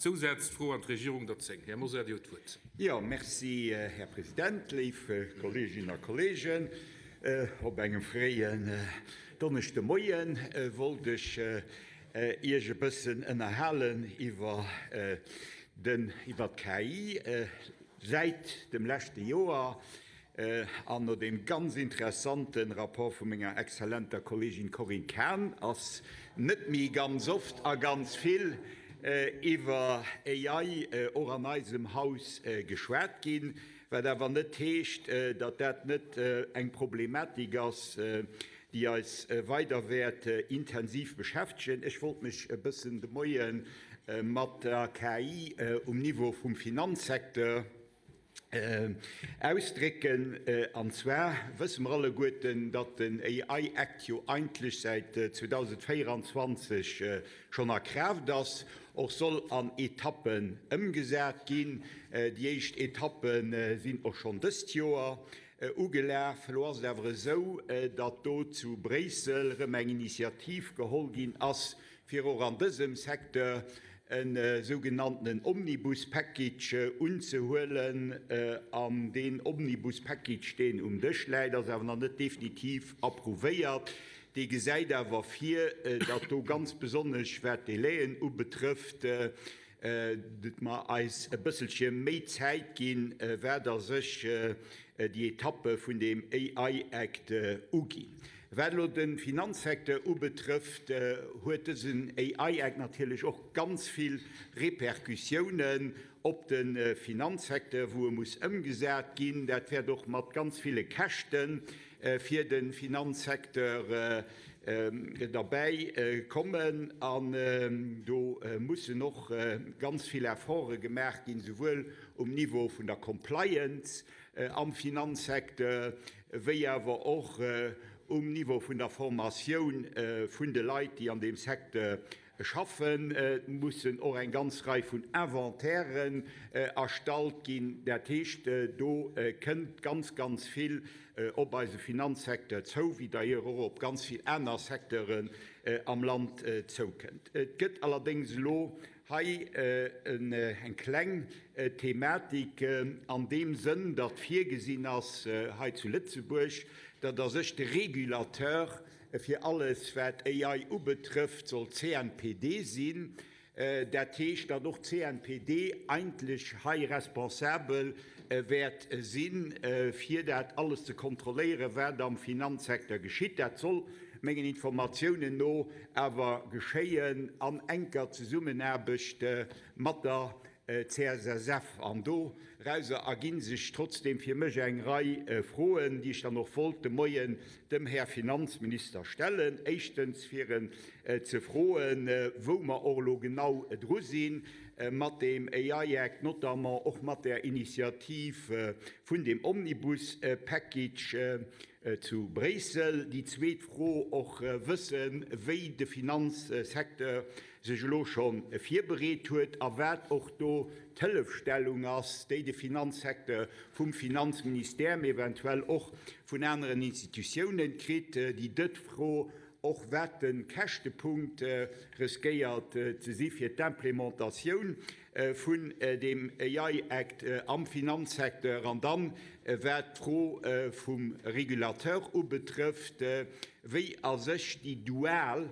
Zousazfro an d'Regierung der 10. Här Mosar, Dir hutt d'Wuert. Jo, merci, Här President, léif Kolleeginnen a Kolleegen. Op engem fréien Donneschdemoie wollt ech Iech e bëssen ënnerhalen iwwer den, iwwer d'KI säit dem leschte Joer. An no deem ganz interessante Rapport vu menger exzellenter Kollegin Corinne Cahen ass net méi ganz oft a ganz vill iwwer AI och an eisem Haus geschwat ginn, wat awer net heescht, datt dat net eng Problematik ass, déi eis weider wäert intensiv beschäftegen. Ech wollt mech e bëssen de Moie mat der KI um Niveau vum Finanzsecteur Ausdrécken. An zwar wësse mer alleguerten, datt den AI Act jo eigentlech säit 2024 schonn a Kraaft ass, och soll an Etappen ëmgesat ginn. Déi éischt Etappe sinn och schonn dëst Joer ugelaf. Elo ass et awer esou, datt do zu Bréissel erëm eng Initiativ geholl ginn ass, fir och an dësem Secteur e sougenanntenen Omnibus Package unzehuelen. An deen Omnibus Package, deen um Dësch läit, ass awer nach net definitiv approuvéiert. Dee gesäit awer vir, datt do ganz besonnesch, wat d'Délaien ubetrëfft, mer eis e bësselche méi Zäit ginn, wat a sech déi Etappe vun deem AI Act uginn. Wat elo de Finanzsecteur ubetrëfft, huet dësen AI Act natierlech och ganz vill Repercussiounen op de Finanzsecteur, wou e muss ëmgesat ginn. Dat wäert och mat ganz ville Käschte fir de Finanzsecteur derbäi kommen. An do mussen och ganz vill Efforte gemaach ginn, souwuel um Niveau vun der Compliance am Finanzsecteur, wéi awer och um Niveau vun der Formatioun vun de Leit, déi an deem Secteur schaffen. Et mussen och eng ganz Rei vun Inventairen erstallt ginn. Dat heescht, do kënnt ganz, ganz vill op eise Finanzsecteur zou, wéi d'ailleurs och op ganz vill aner Secteuren am Land zoukënnt. Et gëtt allerdéngs elo Hei eng kleng Thematik an deem Sënn, datt virgesinn ass hei zu Lëtzebuerg, datt a sech de Régulateur fir alles, wat AI ubetrëfft, soll d'CNPD sinn. Dat heescht, datt och d'CNPD eigentlech hei responsabel wäert sinn, fir dat alles ze kontrolléieren, wat am Finanzsecteur geschitt. Dat soll mengen Informatiounen no awer geschéien an enker Zesummenaarbecht mat der CSSF. An dorauser erginn sech trotzdeem fir mech eng Rei Froen, déi ech dann och wollt de Moien dem Här Finanzminister stellen. Éischtens, fir en ze froen, wou mer och elo genau dru si mat deem AI Act, notamment och mat där Initiativ vun deem Omnibus Package zu Bréissel. Déi zweet Fro, och wëssen, wéi de Finanzsecteur sech elo scho virbereet huet a wat och do d'Hëllefstellung ass, déi de Finanzsecteur vum Finanzministère, mee eventuell och vun aneren Institutiounen kritt. Déi dëtt Fro, och wat de Käschtepunkt riskéiert ze si fir d'Implementatioun vun deem AI Act am Finanzsecteur, an dann, wat d'Fro vum Régulateur ubetrëfft, wéi a sech déi dual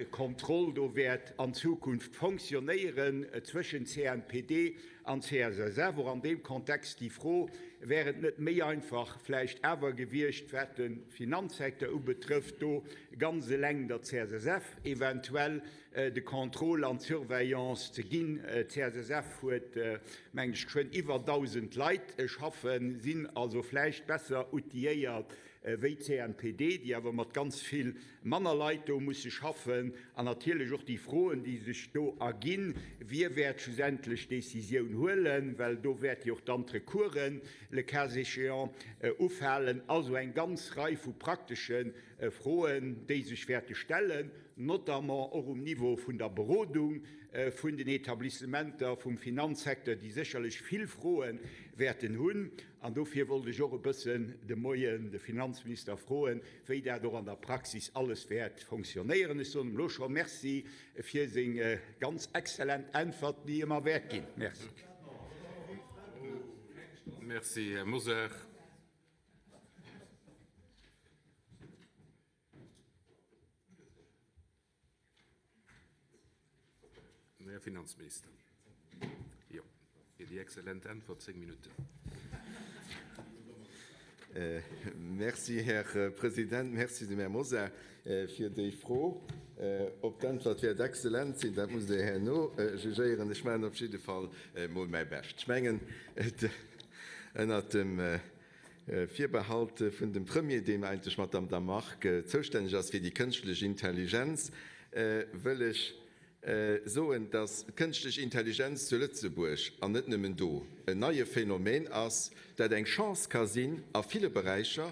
Kontroll do wäert an Zukunft fonctionnéieren zwëschen CNPD an CSSF. Och an deem Kontext déi Fro, Wär et net méi einfach vläicht awer gewiescht, wat de Finanzsecteur ubetrëfft, do ganz eleng der CSSF eventuell de Contrôle an d'Surveillance ze ginn? D'CSSF huet, mengen ech, geschwënn iwwer 1.000 Leit schaffen, sinn also vläicht besser outilléiert wéi d'CNPD, déi awer mat ganz vill manner Leit do musse schaffen. An natierlech och déi Froen, déi sech do erginn, Wie wäert schlussendlech d'Décisioun huelen? Well do wäert jo och dann d'Recoursen, le cas échéant, ufalen. Also eng ganz Rei vu praktesche. Froen, déi sech wäerte stellen, notamment och um Niveau vun der Berodung vun den Etablissementer vum Finanzsecteur, déi sécherlech vill Froe wäerten hunn. An dofir wollt ech och e bëssen de Moien de Finanzminister froen, wéi dat och an der Praxis alles wäert fonctionnéieren. Ech soen em elo scho Merci fir seng ganz exzellent Äntwert, déi e mer wäert ginn. Merci. Merci, Här Mosar. Här Finanzminister, jo, fir déi exzellent Äntwert, zéng Minutten. Merci, Här President. Merci dem Här Mosar fir déi Fro. Ob d'Äntwert wäert exzellent sinn, dat musst Dir herno jugéieren. Ech maachen op jidde Fall mol mäi Bescht. Ech mengen, ënnert dem Virbehalt vun dem Premier, deem eigentlech mat der Madamm Margue zoustänneg ass fir déi kënschtlech Intelligenz, wëll ech soen, dass d'kënschtlech Intelligenz zu Lëtzebuerg, an net nëmmen do, en neie Phänomen ass, dat eng Chance ka sinn a ville Beräicher,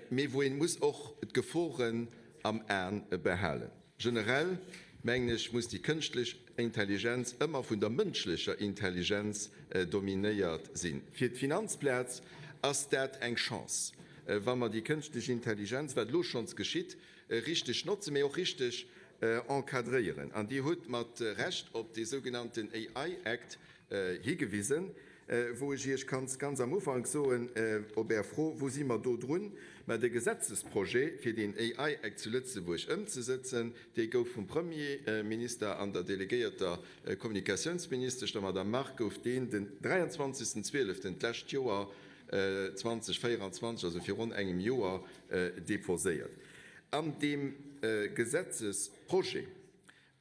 mee wou ee muss och d'Geforen am Aen behalen. Generell, mengen ech, muss déi kënschtlech Intelligenz ëmmer vun der mënschlecher Intelligenz dominéiert sinn. Fir d'Finanzplaz ass dat eng Chance, wa mer déi kënschtlech Intelligenz, wat elo schonns geschitt, richteg notzen, mee och richteg encadréieren. An Dir hutt mat Recht op dee sougenannten AI Act higewisen, wou ech Iech kann ganz am Ufank soen, op Är Fro, Wou si mer do drun? Mä de Gesetzesprojet, fir deen AI Act zu Lëtzebuerg ëmzesëtzen, dee gouf vum Premierminister an der delegéierter Kommunikatiounsministesch, der Madame Margue, gouf deen den 23. 12. d'lescht Joer, 2024, also fir ronn engem Joer, deposéiert. An deem Gesetzesprojet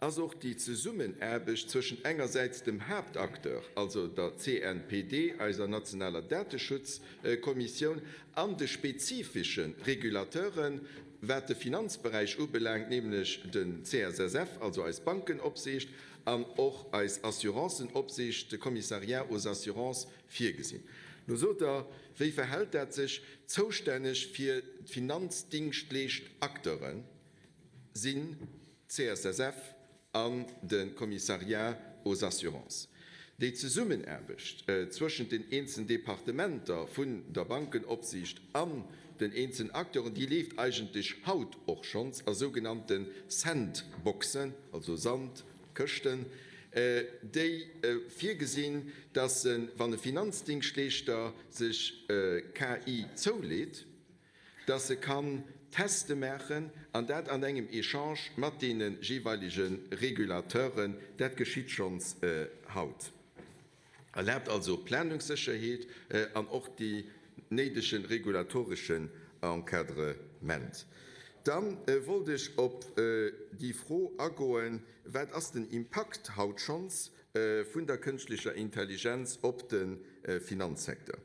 ass och déi Zesummenaarbecht zwëschent engersäits dem Haaptacteur, also der CNPD, eiser nationaler Dateschutzkommissioun, an de spezifische Regulateuren, wat de Finanzberäich ubelaangt, nämlech den CSSF, also eis Bankenopsiicht, an och eis Assurancenopsiicht, de Commissariat aux assurances, virgesinn. Lo sot Der, wéi verhält dat sech? Zoustänneg fir d'Finanzdingschtleescht Acteure sinn d'CSSF an de Commissariat aux assurances. Déi Zesummenaarbecht zwëschent den eenzelen Departementer vun der Bankenopsiicht an den eenzelen Acteuren, déi leeft eigentlech haut och schonns a sougenannte Sandboxen, also Sandkëschten, déi virgesinn, dass, wann e Finanzdingschtleeschter sech KI zouleet, dass e kann Teste maachen, an dat an engem Echange mat deene jeeweilege Regulateuren. Dat geschitt schonns haut. Erlaabt also Planungssécherheet an och dee néidege regulatoreschen Encadrement. Da wollt ech op déi Fro agoen, Wat ass den Impakt haut schonns vun der kënschtlecher Intelligenz op de Finanzsecteur?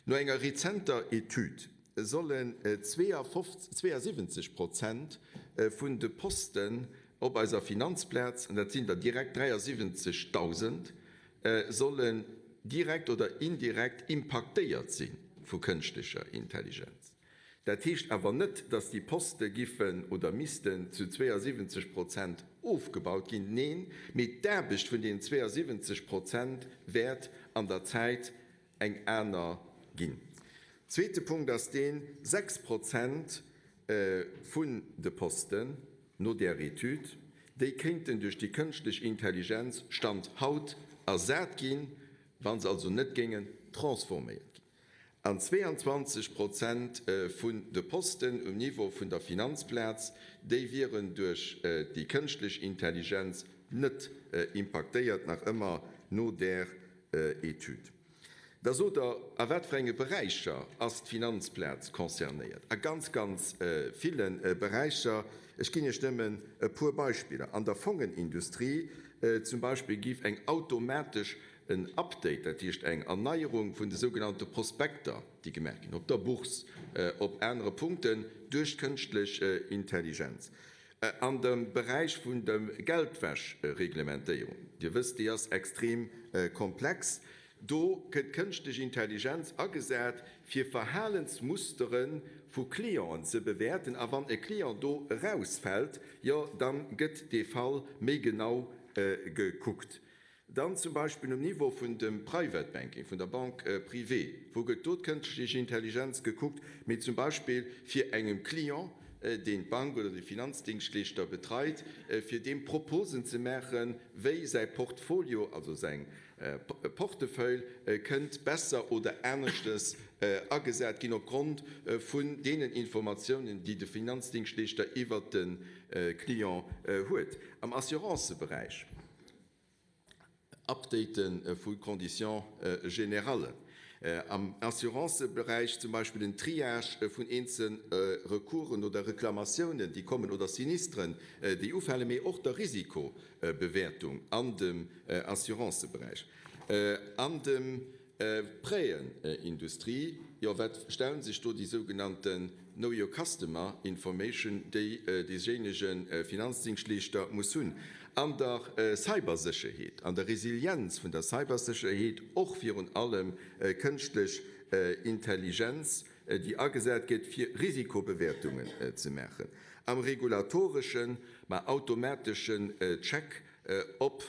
No enger rezenter Etüd sollen 72 Prozent vun de Posten op eiser Finanzplaz, an dat sinn der direkt 73.000, sollen direkt oder indirekt impaktéiert si vu kënschtlecher Intelligenz. Dat heescht awer net, datt déi Poste giffen oder missten zu 72 Prozent ofgebaut ginn. Neen, mee d'Aarbecht vun deenen 72 Prozent wäert an der Zäit eng aner ginn. Zweete Punkt ass deen, 6 Prozent vun de Posten, no där Etüd, déi kéinten duerch déi kënschtlech Intelligenz Stand haut ersat ginn, wa se also net géingen transforméiert ginn. An 22 Prozent vun de Posten um Niveau vun der Finanzplaz, déi wieren duerch déi kënschtlech Intelligenz net impaktéiert, nach ëmmer no där Etüd. Da sot Der, a wat fir enge Beräicher ass d'Finanzplaz concernéiert? A ganz, ganz ville Beräicher. Ech ginn Iech nëmmen e puer Beispiller. An der Fongenindustrie zum Beispill géif eng automatesch En Update, dat heescht eng Erneierung vun de sougenannte Prospekter, déi gemaach ginn op der Bourse, op anere Punkten, duerch d'kënschtlech Intelligenz. An dem Beräich vun der Geldwäschreglementéierung, Dir wësst, déi ass extrem komplex. Do gëtt kënschtlech Intelligenz agesat, fir Verhalensmustere vu Clienten ze bewäerten. A wann e Client do erausfält, jo da gëtt dee Fall méi genau gekuckt. Dann zum Beispill um Niveau vun dem Private Banking, vun der Banque privée, wou gëtt do d'kënschtlech Intelligenz gekuckt, mee zum Beispill fir engem Client, deen d'Bank oder de Finanzdingschtleeschter betreit, fir deem Proposen ze maachen, wéi säi Portfolio, also säin Portefeuille, kënnt besser oder aneschtes agesat ginn opgrond vun deenen Informatiounen, déi de Finanzdingschtleeschter iwwert de Client huet. Am Assuranceberäich. Update vu Conditions générales am Assuranceberäich, zum Beispill den Triage vun eenzelne Recoursen oder Reklamatiounen, déi kommen, oder Sinistren, déi ufalen, mee och der Risikobewäertung an dem Assuranceberäich. An dem Prêt'en-Industrie, jo, wat stellen sech do déi sougenannten Know your customer information, déi deejéinege Finanzdingschtleeschter muss hunn? An der Cybersécherheet, an der Resilienz vun der Cybersécherheet, och virun allem kënschtlech Intelligenz, déi agesat gëtt, fir Risikobewäertungen ze maachen, am regulatoreschen, ma automateschen Check op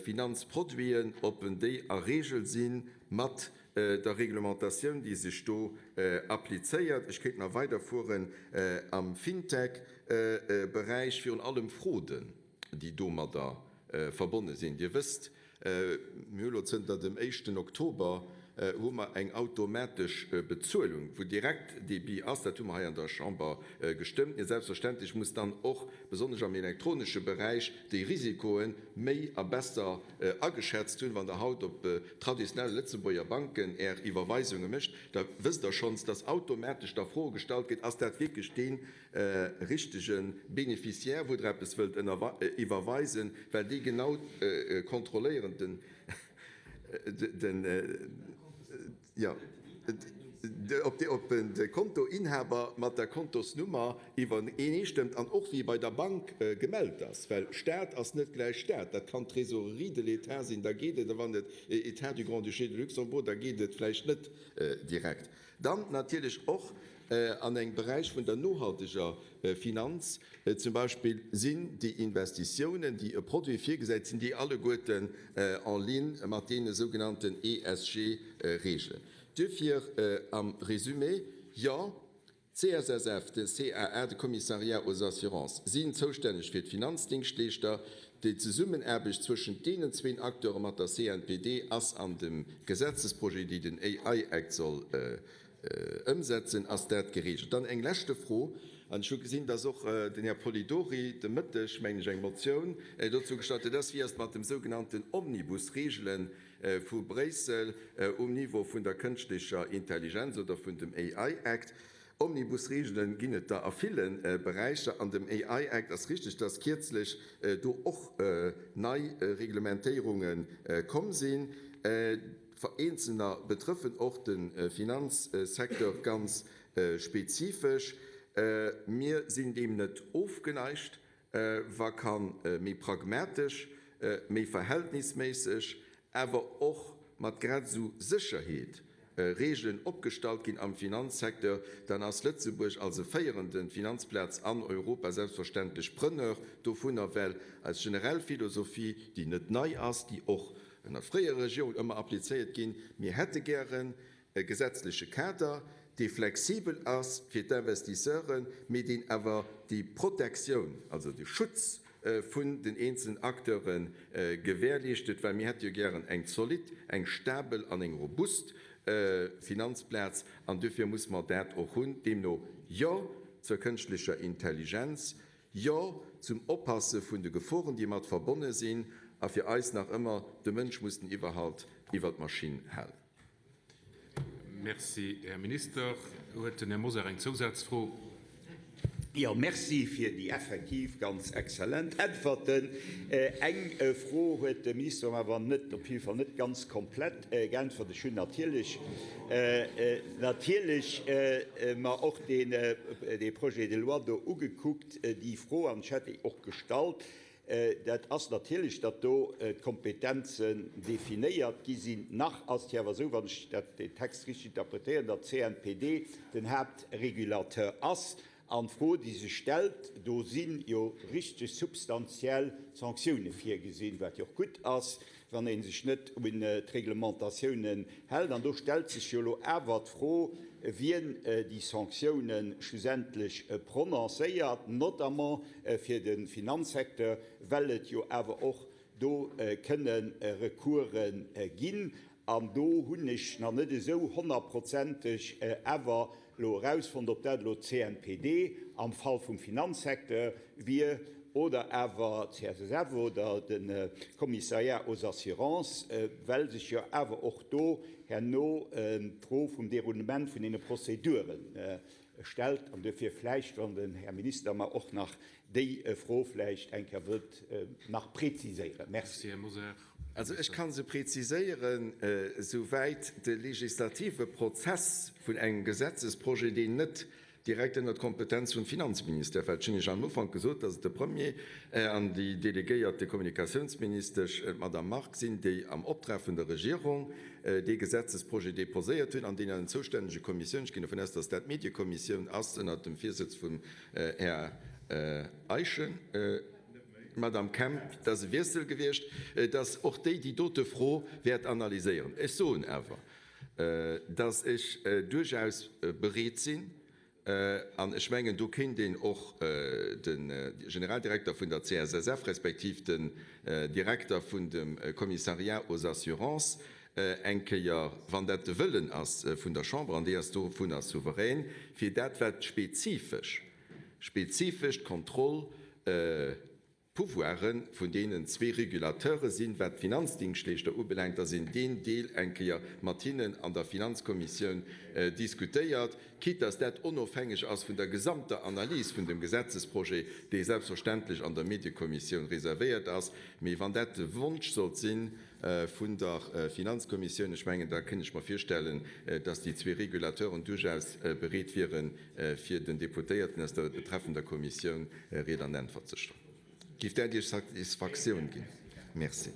Finanzproduiten, ob déi a Regel si mat der Reglementatioun, déi sech do applizéiert. Ech kéint nach weiderfueren am Fintech-Beräich, virun allem Fraude, déi domadder verbonne sinn. Dir wësst, mir hu lo zënter dem éischten Oktober hu mer eng automatesch Bezuelung, wou direkt Débit ass. Dat hu mer hei an der Chamber gestëmmt. Mee selbstverständlech muss dann och, besonnesch am elektronesche Beräich, déi Risikoe méi a besser ageschätzt hunn. Wann Der haut op traditionelle Lëtzebuerger Banken Är Iwwerweisunge mécht, da wësst Der schonns, dass automatesch da Froe gestallt ginn, Ass dat wierklech dee richtege Bénéficiaire, wou Der eppes wëllt iwwerweisen? Well déi genau kontrolléieren den. Den, jo, ob de Kontoinhaber mat der Kontosnummer iwwereneestëmmt an och wie bei der Bank gemellt ass, well Staat ass net gläich Staat. Dat kann d'Trésorerie de l'État sinn, da geet et, a wann et État du Grand-Duché de Luxembourg, da geet et vläicht net direkt. Dann natierlech och an engem Beräich vun der nohalteger Finanz zum Beispill, sinn déi Investitiounen, déi e Produit virgesäit, sinn déi alleguerten en ligne mat deene sougenannten ESG-Reegelen. Duerfir am Résumé, Jo, d'CSSF, de CAA, de Commissariat aux assurances, sinn zoustänneg fir d'Finanzdingschtleeschter. Déi Zesummenaarbecht zwëschent deenen zwéin Acteure mat der CNPD ass an dem Gesetzesprojet, déi den AI Act soll ëmsetzen, ass dat geregelt. Dann eng leschte Fro, an ech hu gesinn, dass och den Här Polidori de Mëtteg, mengen ech, eng Motioun dozou gestallt huet, ass, Wéi ass et mat dem sougenannten Omnibus-Regele vu Bréissel um Niveau vun der kënschtlecher Intelligenz oder vun dem AI Act? Omnibus-Reegelen ginn et der a ville Beräicher. An dem AI Act ass richteg, dass kierzlech do och nei Reglementéierunge komm sinn. Eenzelner betrëffen och de Finanzsecteur ganz spezifesch. Mir sinn deem net ofgeneigt, wa ka méi pragmatesch, méi verhältnisméisseg, awer och mat grad esou Sécherheet Reegelen opgestallt ginn am Finanzsecteur, dann ass Lëtzebuerg als e féierende Finanzplaz an Europa selbstverständlech Preneur dovunner, well eis generell Philosophie, déi net nei ass, déi och ënner fréiere Regierungen ëmmer applizéiert ginn, mir hätte gären e gesetzleche Kader, dee flexibel ass fir d'Investisseuren, mee deen awer déi Protektioun, also de Schutz vun den eenzelen Acteure gewährleeschtet, well mir hätte jo gären eng zolidd, eng stabel an eng robust Finanzplaz an duerfir muss mer dat och hunn. Deemno Jo zur kënschtlecher Intelligenz, Jo zum Oppasse vun de Geforen, déi mat verbonne sinn, a fir eis nach ëmmer, de Mënsch muss den Iwwerhalt iwwert d'Maschinn halen. Merci, Här Minister. Huet den Här Mosar eng Zousazfro? Jo, merci fir déi effektiv ganz exzellent Äntwerten. Eng Fro huet de Minister mer awer net, op jidde Fall net ganz komplett geäntwert. Ech hunn natierlech, natierlech mer och dee Projet de loi do ugekuckt, déi Fro, an ech hätt déi och gestallt. Dat ass natierlech, datt do d'Kompetenzen definéiert gi sinn. Nach ass et jo awer esou, wann ech dat, deen Text richtig interpretéieren, datt d'CNPD den Haaptrégulateur ass. An d'Fro, déi sech stellt, do si jo richteg substantiell Sanktioune virgesinn, wat jo och gutt ass, wann ee sech net un d'Reglementatiounen hält. An do stellt sech jo elo awer d'Fro, wien déi Sanktioune schlussendlech prononcéiert, notamment fir de Finanzsecteur, well et jo awer och do kënne Recourse ginn. An do hunn ech nach net esou honnertprozenteg awer elo erausfonnt, ob dat elo d'CNPD am Fall vum Finanzsecteur wier oder awer d'CSSF oder de Commissariat aux assurances, well sech jo awer och do herno d'Fro vum Déroulement vun deene Prozedure stellt. An duerfir vläicht, wann den Här Minister mer och nach déi Fro vläicht eng Kéier wëllt nach preziséieren. Merci. Här Mosar. Also ech ka se preziséieren, Souwäit de legislative Prozess vun engem Gesetzesprojet, deen net direkt ënnert d'Kompetenz vum Finanzministère fält, ech hunn Iech am Ufank gesot, dass et de Premier an déi delegéierte Kommunikatiounsministesch, d'Madame Margue, sinn, déi am Optrag vun der Regierung dee Gesetzesprojet déposéiert hunn an deen an den zoustännege Kommissiounen, ech ginn dovun aus, dass dat d'Mediekommissioun ass ënnert dem Virsëtz vum Här Eischen, Madame Kemp, et ass e Wiessel gewiescht, dass och déi déi dote Fro wäert analyséieren. Ech soen awer, dass ech duerchaus bereet sinn, an ech mengen, do kéint een och de Generaldirekter vun der CSSF respektiv den Direkter vun dem Commissariat aux assurances eng Kéier, wann dat de Wëllen ass vun der Chamber, an déi ass dovunner souverän, fir dat wat spezifesch, spezifesch d'Kontroll, Pouvoire vun deenen zwee Regulateure sinn, wat d'Finanzdingschtleeschter ubelaangt, dass een deen Deel eng Kéier mat hinnen an der Finanzkommissioun diskutéiert, quitte dass dat onofhängeg ass vun der gesamter Analys vun dem Gesetzesprojet, dee selbstverständlech an der Mediekommissioun reservéiert ass. Mee wann dat de Wonsch sollt si vun der Finanzkommissioun, ech mengen, da kënnt ech mer virstellen, dass déi zwee Regulateuren duerchaus bereet wieren, fir den Deputéierten aus der betreffender Kommissioun Ried an Äntwert ze stoen. Giff dat Iech Satisfaktioun ginn? Merci.